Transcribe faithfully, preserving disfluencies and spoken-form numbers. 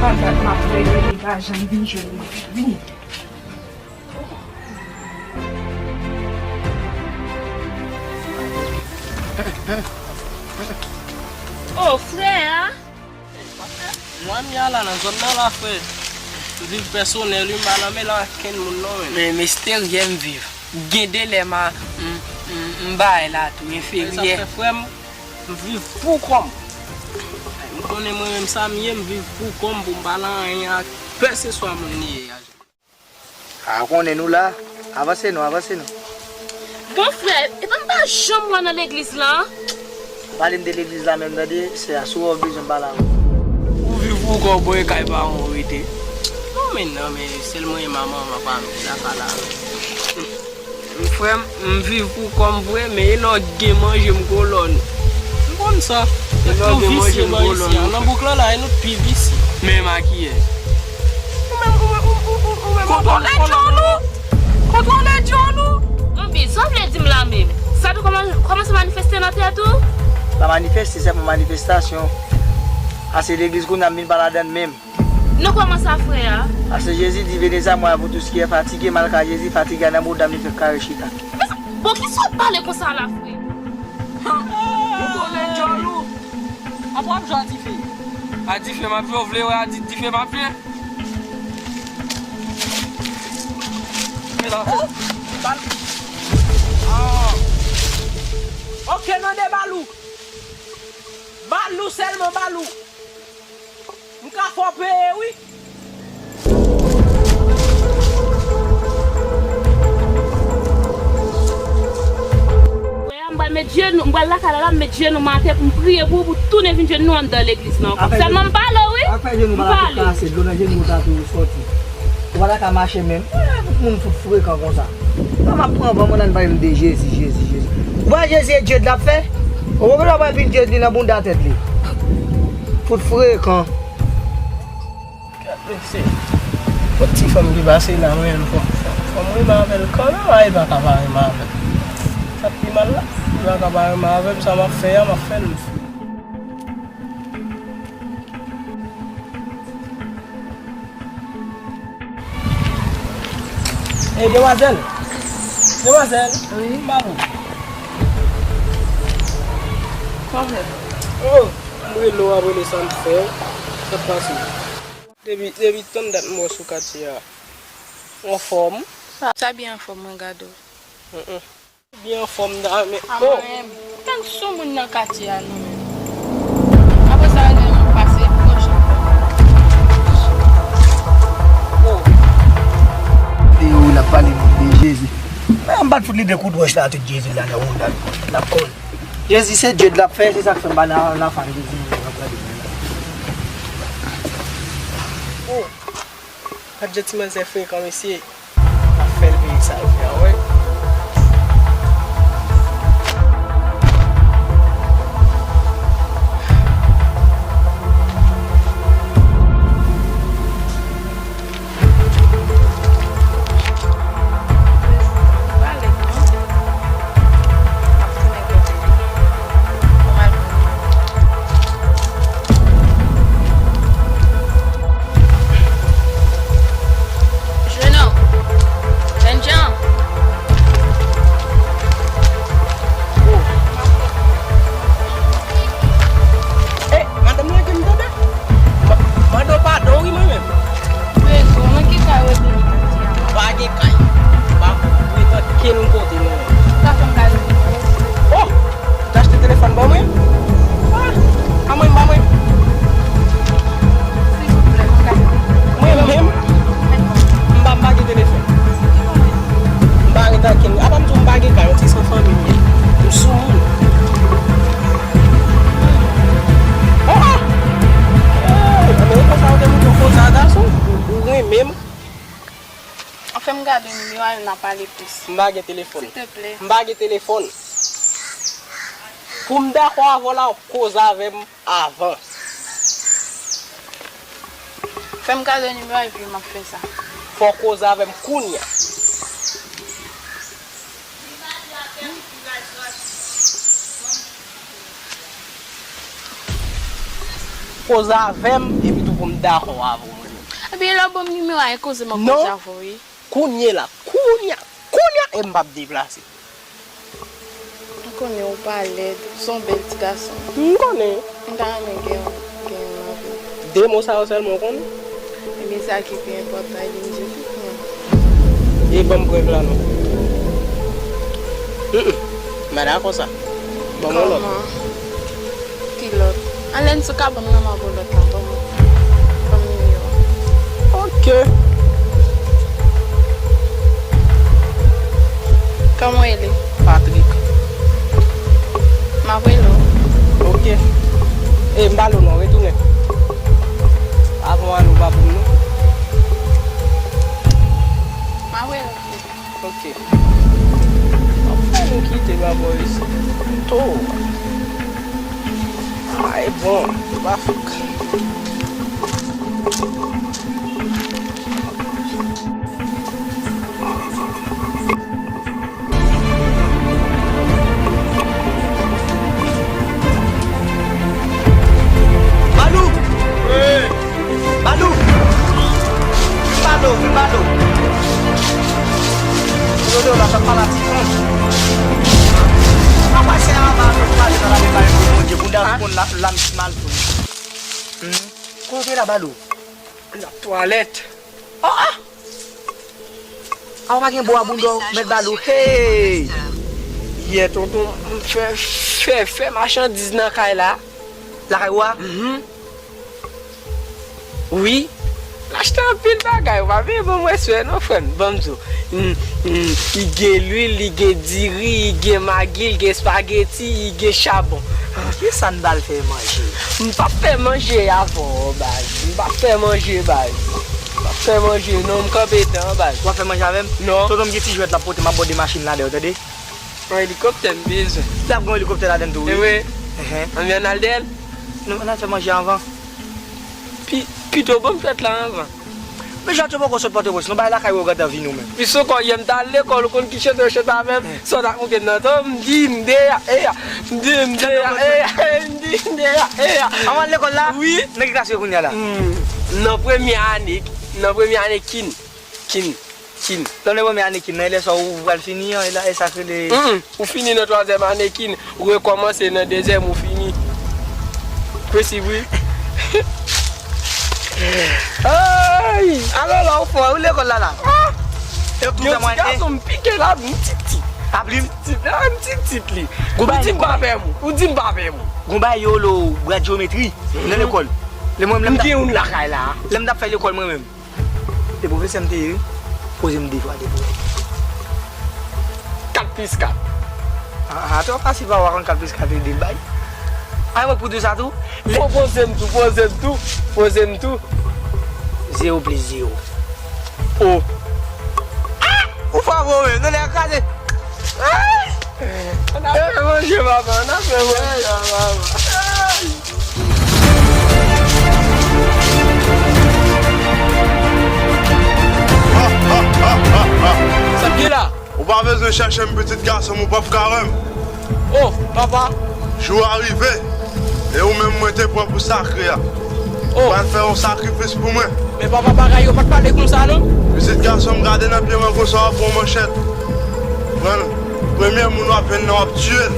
Gad m ap rele, li pa janm vin jwenn mwen. Vini. O, frè a! Mwen, m ye la nan zòn nan la, frè. M viv pèsonèl, wi, m pa nan mele ak kenn moun, non, men. Men misteryè m viv. Gen de lè m a, m, m, m bay la tou, men sa enferyè. Fè, frè m, m viv pou kò m. M konnen mwen menm sa m ye, m viv pou kò m, pou m pa nan anyen ak kèlkeswa moun li ye a. A, konnen nou la. Avanse non, avanse non. Bon, frè, epa m pa janm wè nan legliz la. Pale m de legliz la menm, tande, sè a, si w wè w bezwen m pale avè w. Ou viv pou kò w, bon, e kay paran w rete. Non, men non, men sèl mwen e manman, manman pa m ki la pa la. Frè m, m viv pou kò m vre, men e lè w gen manje m kolòn. M konn sa. E lè w gen manje m kolòn. Nan bouk lan la, e nou t pi visye. Menm a kiyès? Ou menm, ou menm, ou, ou, ou, ou menm. Kontwole djòl ou! Kontwole djòl ou! Anben, sa w vle di m la menm? Sa tou kòman-, kòmanse manifeste nan tèt ou? Pa manifeste, se pou manifestasyon. A se legliz kounye a m vin pa ladann menm. Nou kòman sa, frè a? Paske Jezi di, venez à moi, vous tous qui êtes fatigués, malgré Jezi fatige nan boudam li fèk kare chita. Bon, kisa w ap pale konsa la, frè? Ou konnen djòl ou. Apa w ap jwe a dife? A dife m ap jwe, w vle wè a di-, dife m ap jwe? Men la. Oh, bal. Ah. Ok, nan de balou. Balou sèlman, balou. M ka fè w peye, wi. Frè a, m pral met jenou, m pral lakay la, la, m met jenou m atè pou m priye pou ou, pou w tounen vin jwenn nou anndan legliz la ankò. Sèlman m pale w, wi. M pale. Kase, dlo nan jenou w ta tou sòti. Ou pa ta ka mache menm. Eh, moun fout frekan konsa. Sa m ap pran van, mwen nan pale m de Jezi, Jezi, Jezi. Ou pa Jezi e djed l ap fè? Ou pa wè vin djed li nan bounda tèt li. Fout frekan. Gad mesye. Kot ti fanm ki pase la, mwen menm fò, fò, fò m renmen avè l kanmenm, a, li pa ka pa renmen avè m. Sa k pi mal la, li pa ka pa renmen avè m, sa m ap fè a, m ap fè l. Ey, demwazèl! Demwazèl! Wi? M ba ou. Sa w fè? Oh, m rele w ap rele sa m fè. Sa k pase? Depi, depi tann dat m wè w sou katye a. Ou anfòm? Sa, sa byen anfòm, mwen gade w. Mm, mm. Byen anfòm da, men, oh! Tann sou moun nan katye a, non, men. Apre sa, lè nou pase pwòch ankò. Oh! Te yo, l ap pale moun de Jezi. Men, m pa t fout li de kout wòch la, tout Jezi la, nan wout la, l ap kòl. Jezi, se djed l ap fè, se sa k fè m pa nan, nan fè Jezi, m ap gade. Oh! Gad jan ti manzè frekan, mesye. Ap fè l peye sa l fè a, wè. Jwenn an. Jèn jan. Oh. Eh, madanm lage m tande. Ma-, mande w padon wi mwen menm. Prezon, nan ki kay w rete nan katye a? Pa gen kay. Pa rete ankenn kote non. Ou ka fè m gade nimewo w? Oh! Ou te achte telefòn ban mwen? Ah, a mwen, m ba mwen. Silvouplè, m ka. Mwen menm, m pa, m pa gen telefòn. M pa ret ankenn. Apa m di w m pa gen kay, yon ti san fanmi m ye. M sou moun. Oh, ah! Eh, men ou konsa ou te montre w konsa, gason? Ou, ou renmen m? Anfen, m gade nimewo a, n a pale plis. M pa gen telefòn. Silteplè. M pa gen telefòn. Pou m dakò avè w la, w koze avè m avan. Fè m gade nimewo a epi m ap fè sa. Fò w koze avè m kounye a. Koze avè m epi tou M dakò avè w, mwen menm. Ebyen, lè w ban m nimewo a, e koze m ap koze avè w, wi. Kounye la, kounye a, kounye a, e m p ap deplase. M konnen ou pa lèd, ou se yon bèl ti gason. M konnen. M ta renmen gen, gen yon lavi. De mo sa yo sèlman ou konnen? Ebyen, sa ki pi enpòtan, ebyen, m di tout moun. E ban m prèv la non. Mm, mm. M pa dakò sa. Ban m yon lòt. Kòman? Ki lòt? Anlè n sou ka ban m nan mwen pou lòt la, ban m, ban m nimewo a. Ok. Kòman w rele? Patrick. M ap rele w. Ok. E, m pa lo non, retounen. Avan w ale, ou pa pou m non. M ap rele w. Ok. Ap fè nou kite bò isit. To. Ay, bon, pa fèk. Balou! Wi! Balou! Vin ba nou, vin ba nou. Yo, yo, la, sa pa la ti fon. Apa se a ba nou pale nan la bay pou Bondye, pou da konn la, la m mal tou. Hmm? Kote la Balou? Nan twalèt. Ah, ah! A, ou pa gen bò a bounda w, mèt Balou. Hey! Yè, tonton, m fè, fè, fè machandiz nan kay la. Lakay ou a? Mhm. Wi. M achte anpil bagay, ou pa vle ban m respè non, frè m. Ban m di w. Mm, mm, li gen lwil, li gen diri, li gen magi, li gen espageti, li gen chabon. Kisa n pral fè manje? M p ap fè manje avè w, baz. M p ap fè manje, baz. M p ap fè manje, non, m kanpe tan, baz. W ap fè manje avè m? Non. Tonton m gen ti jwèt l ap pote, m ap bòde machin la dèyè w, tande? Yon elikoptè m bezwen. L ap gen yon elikoptè ladann tou, wi. Ewe. Enhen. Ann, ann al dèyè l? Non, ann al fè manje anvan. Pi, pito ban m jwèt la anvan. Men Jatyo poko sot Pòtoprens, nou bay lakay ou gentan vini ou menm. Plis ankò, yè m t al lekòl, ou konn ki chante yo chante avè m? Eh. Sa w t ap moute m nan tan, m di m de a, e a, m di m de a, e a, m di m de a, e a. Ann al lekòl la? Wi. Nan ki klas ou ye kounye a la? Hmm, nan premye ane, nan premye ane kin, kin, kin. Lè w nan premye ane kin nan, e lè sa ou pral fini an, e la, e sa k rele. Mm, mm. Ou fini nan twazyèm ane kin, ou rekòmanse nan dezyèm, ou fini. Kwesi wi. Ay! Alò la, ou fò, ou lekòl la la. Ah! E tout yon ti gason m pike la, m titit. Apli m? Titit, ah, m titit li. Ou di m pa fè m, ou di m pa fè m. Gon bagay yo lo brad jewometri nan lekòl. Lè mwen, lè m ta gen youn lakay la. Lè m t ap fè lekòl mwen menm. E pwofesè m te ye, wi. Poze m de fwa de pou. Kat plis kat. Ah, ah, twò fasil pa w konn kat plis kat e de bay. Ay, mwen pou di w sa tou. Lè... Poze m tou, poze m tou, poze m tou. Zewo plis zewo. O. Ah! Ou fò vre wi, non, lè kraze. Ay! Ann al fè manje, papa, ann al fè manje, papa. Ay! Sa k gen la? Ou pa bezwen chèche m, pitit gason m, ou p ap ka wè m. Oh, papa. Jou a rive, e ou menm mwen te pran pou sakre a. Oh. Ou pral fè yon sakrifis pou mwen. Men papa, bagay yo pa t pale konsa non. Pitit gason m, gade nan pye mwen konsa, w ap pran manchèt. Pran l. Premye moun w ap jwenn nan, w ap tiye l.